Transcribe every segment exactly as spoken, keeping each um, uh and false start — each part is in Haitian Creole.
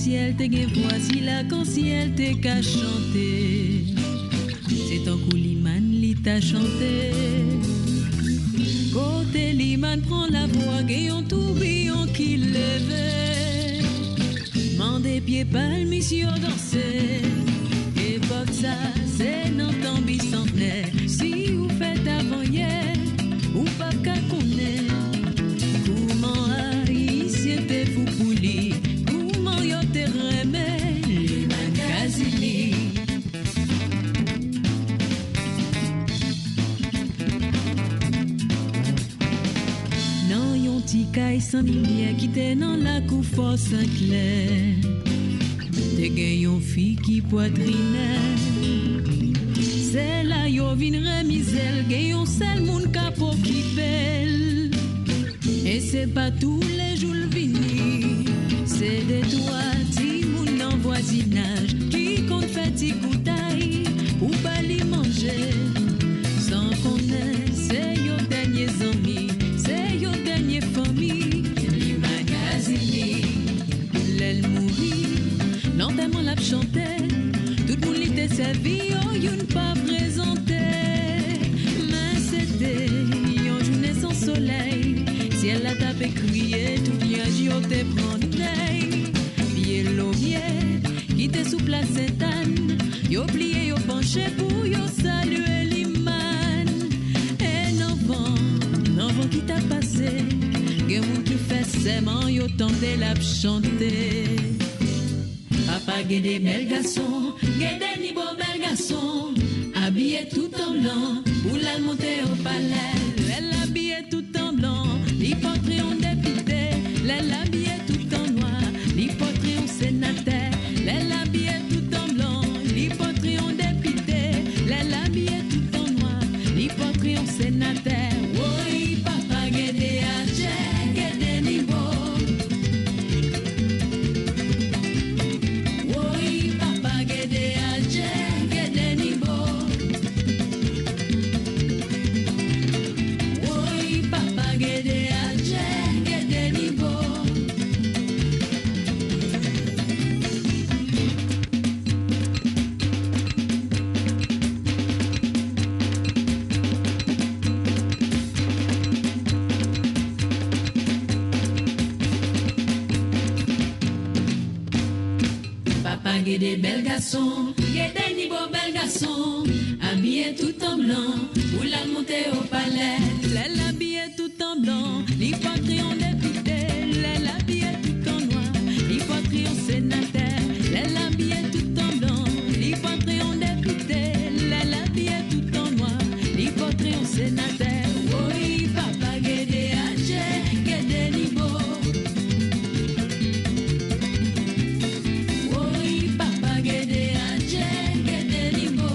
Lakansyèl te gen vwa, si lakansyèl te ka chante, se tankou Limann li ta chante. Kote Limann pran lavwa, gen yon toubiyon ki leve. Mande pye palmis yo danse. Epòk sa, se nan tan bisantnè. Si ou fèt avan yè, ou p ap ka konnen kouman Ayisyen te fou pou li, kouman yo te renmen Limann Kazili. Nan yon ti kay san limyè ki te nan lakou Fò Senklè, te gen yon fi ki pwatrinè. Se la yo vin remize l, gen yon sèl moun k ap okipe l. E se pa toulejou l vini, se de twa timoun nan vwazinaj ki konn fè ti koutay pou ba li manje. San konnen se yo dènye zanmi, se yo dènye fanmi. Li magazini, lè l mouri, lantèman l ap chante. Tout moun li te sèvi yo, youn pa prezante. Men se te yon jounen san solèy. Syèl la t ape kriye, tout nyaj yo te pran dèy. Pye lomye ki te sou plas Sentàn, yo pliye, yo panche pou yo salye Limann. E nan van, nan van ki t ap pase, gen moun ki fè sèman yo tande l ap chante. Papa gen de bèl gason, gen de nivo bèl gason, abiye tout an blan, pou l al monte o palè. Lè l abiye tout an blan, li pòtre yon depite. Lè l abiye tout an nwa, li pòtre yon senatè. Lè l abiye tout an blan, li pòtre yon depite. Lè l abiye tout an nwa, li pòtre yon senatè. Woy, papa gen de atjè, gen de nivo. Woy, papa gen de atjè, gen de nivo. Woy, papa gen de atjè, gen de nivo. Papa gen de bèl gason, gen de nivo bèl gason, abiye tout an blan, pou l al monte o palè. Lè l abiye tout an blan, li pòtre yon depite. Lè l abiye tout an nwa, li pòtre yon senatè. Lè l abiye tout an blan, li pòtre yon depite. Lè l abiye tout an nwa, li pòtre yon senatè. Woy, papa gen de atjè, gen de nivo. Woy, papa gen de atjè, gen de nivo.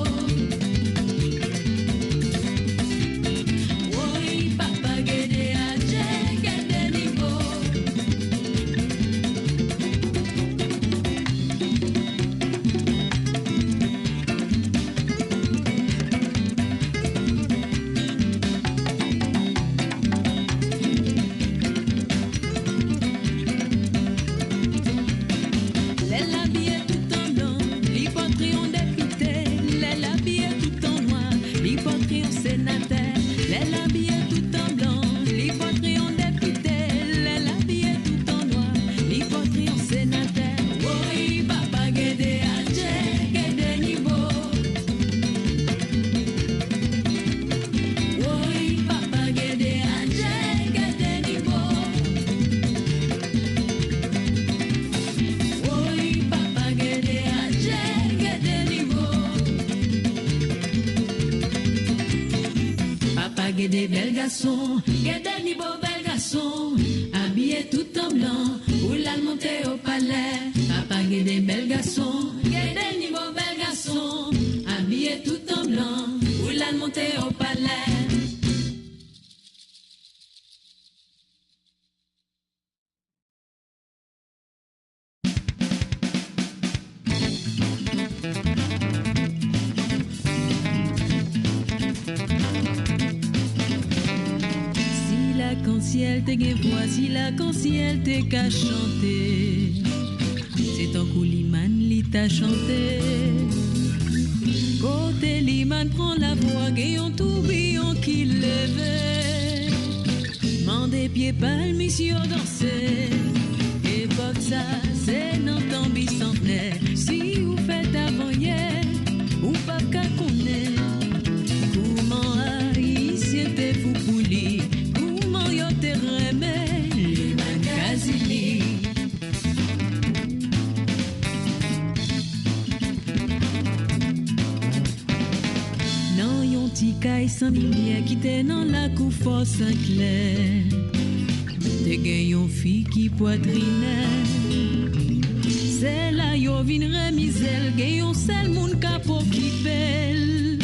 Woy, papa gen de atjè, gen de nivo. Lè l abiye tout an blan, li pòtre yon depite. Lè l abiye tout an nwa, li pòtre yon senatè. Lè l abiye tout an blan, li pòtre yon depite. Lè l abiye tout an nwa, li pòtre yon senatè. Woy, papa gen de atjè, gen de nivo. Woy, papa gen de atjè, gen de nivo. Woy, papa gen de atjè, gen de nivo. Papa gen de bèl gason, gen de nivo bèl gason, abiye tout an blan, pou l al monte o palè. Papa gen de bèl gason, gen de nivo bèl gason, abiye tout an blan, pou l al monte o palè. Si lakansyèl te gen vwa, si lakansyèl te ka chante, se Pou Liman li ta chante. Kote Liman pran lavwa, gen yon toubiyon ki leve. Mande pye palmis yo danse. Epòk sa, se nan tan bisantnè. Si ou fèt avan yè, ou p ap ka konnen kouman Ayisyen te fou pou li, kouman yo te renmen Liman Kazili. Nan yon ti kay san limyè ki te nan lakou Fò Senklè, te gen yon fi ki pwatrinè. Se la yo vin remize l, gen yon sèl moun k ap okipe l.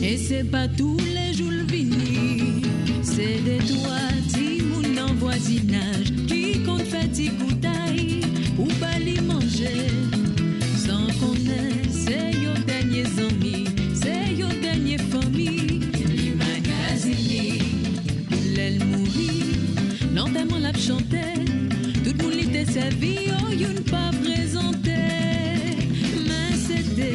E se pa toulejou l vini. Se de twa timoun nan vwazinaj ki konn fè ti koutay pou ba li manje. San konnen se yo dènye zanmi, se yo dènye fanmi. Li magazini. Lè l mouri, lantèman l ap chante. Tout moun li te sèvi yo, youn pa prezante. Men se te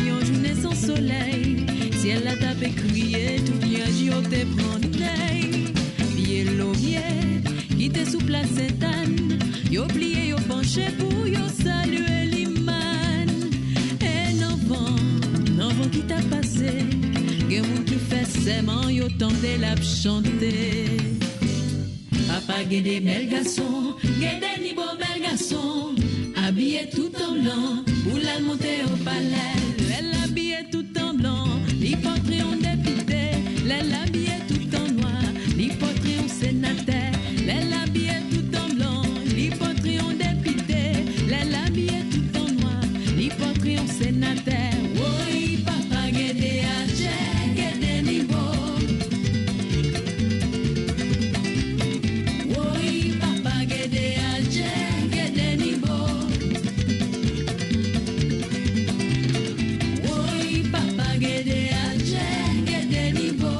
yon jounen san solèy. Syèl la t ape kriye, tout nyaj yo te pran nèy. Pye lomye ki te sou plas Sentàn, yo pliye, yo panche pou yo salye Liman. E nan van, nan van ki t ap pase, gen moun ki fè sèman yo tande l ap chante. Papa gen de bèl gason, gen de nivo bèl gason, abiye tout an blan, pou l al monte o palè. Lè l abiye tout an blan, li pòtre yon depite. Lè l abiye tout an nwa, li pòtre yon senatè. Lè l abiye tout an blan, li pòtre yon depite. Lè l abiye tout an nwa, li pòtre yon senatè. Woy, papa gen de atjè, gen de nivo. Woy, papa gen de atjè, gen de nivo. Woy, papa gen de atjè, gen de nivo.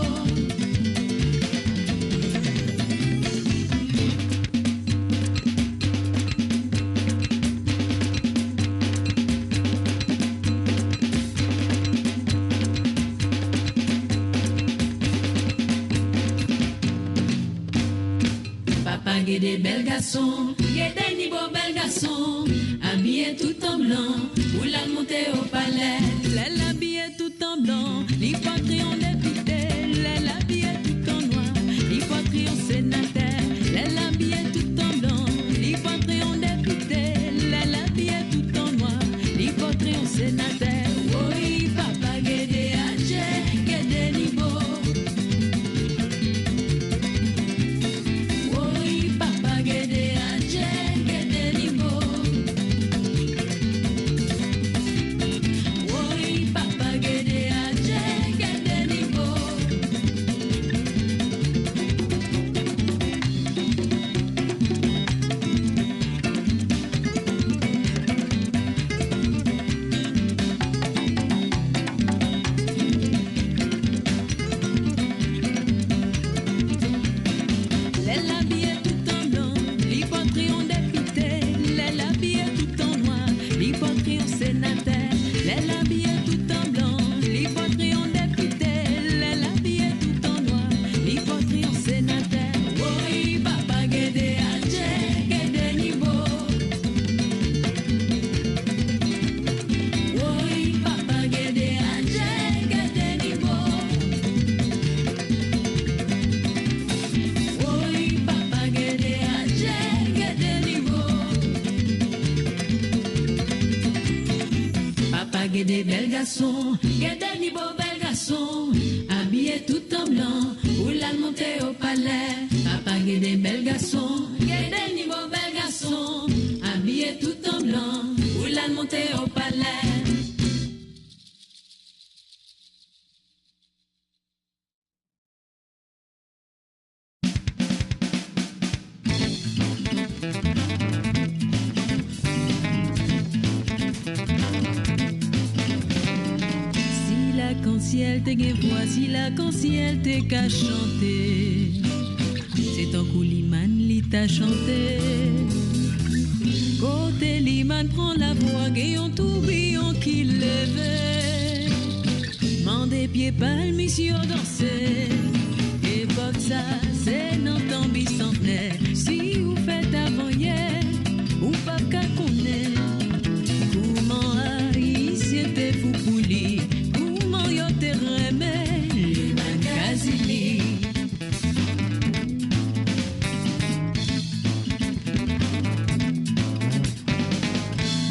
Papa gen de bèl gason, gen de nivo bèl gason, abiye tout an blan, pou l al monte o palè. Lè l abiye tout an blan, li pòtre yon depite. Lè l abiye tout an nwa, li pòtre yon senatè. Lè l abiye tout an blan, li pòtre yon depite. Lè l abiye tout an nwa, li pòtre yon senatè. Woy, papa gen de atjè, gen de nivo. Woy, papa gen de atjè, gen de nivo. Woy, papa gen de atjè, gen de nivo. Lè l abiye tout an blan, li pòtre yon depite. Lè l abiye tout an nwa, li pòtre yon senatè. Lè l abiye tout an blan, li pòtre yon depite. Lè l abiye tout an nwa, li pòtre yon senatè. Woy, papa gen de atjè, gen de nivo. Woy, papa gen de atjè, gen de nivo. Woy, papa gen de atjè, gen de nivo. Papa gen de bèl gason, gen de nivo bèl gason, abiye tout an blan, pou l al monte o palè. Papa gen de bèl gason, gen de nivo bèl gason, abiye tout an blan, pou l al monte o palè. Si lakansyèl te gen vwa, si lakansyèl te ka chante, se tankou Liman li ta chante. Kote Liman? Pran lavwa, gen yon toubiyon ki leve. Mande pye palmis yo danse. Epòk sa, se nan tan bisantnè. Si ou fèt avan yè, ou p ap ka konnen kouman Ayisyen te fou pou li, kouman yo te renmen Limann Kazili.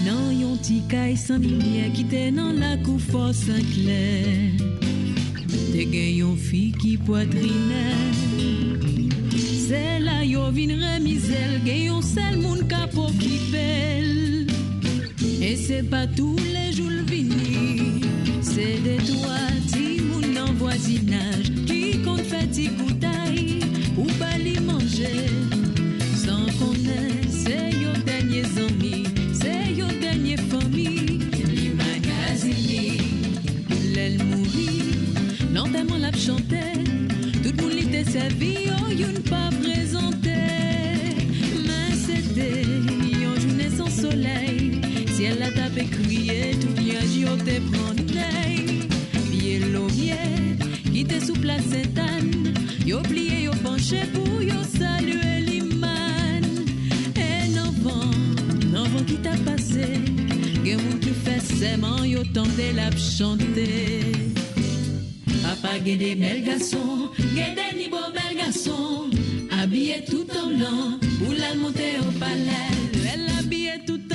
Nan yon ti kay san limyè ki te nan lakou Fò Senklè, te gen yon fi ki pwatrinè. Se la yo vin remize l, gen yon sèl moun k ap okipe l. E se pa toulejou l vini. Se de twa timoun nan vwazinaj ki konn fè ti koutay pou ba li manje. San konnen se yo dènye zanmi, se yo dènye fanmi. Li magazini. Lè l mouri, lantèman l ap chante. Tout moun li te sèvi yo, youn pa prezante. Men se te yon jounen san solèy. Syèl la t ape kriye, tout nyaj yo te pran nèy. Pye lomye ki te sou plas Sentàn, yo pliye, yo panche pou yo salye Limann. E nan van, nan van ki t ap pase, gen moun ki fè sèman yo tande l ap chante. Papa gen de bèl gason, gen de ni bo bèl gason, abiye tout an blan, pou l al monte o palè. Lè l abiye tout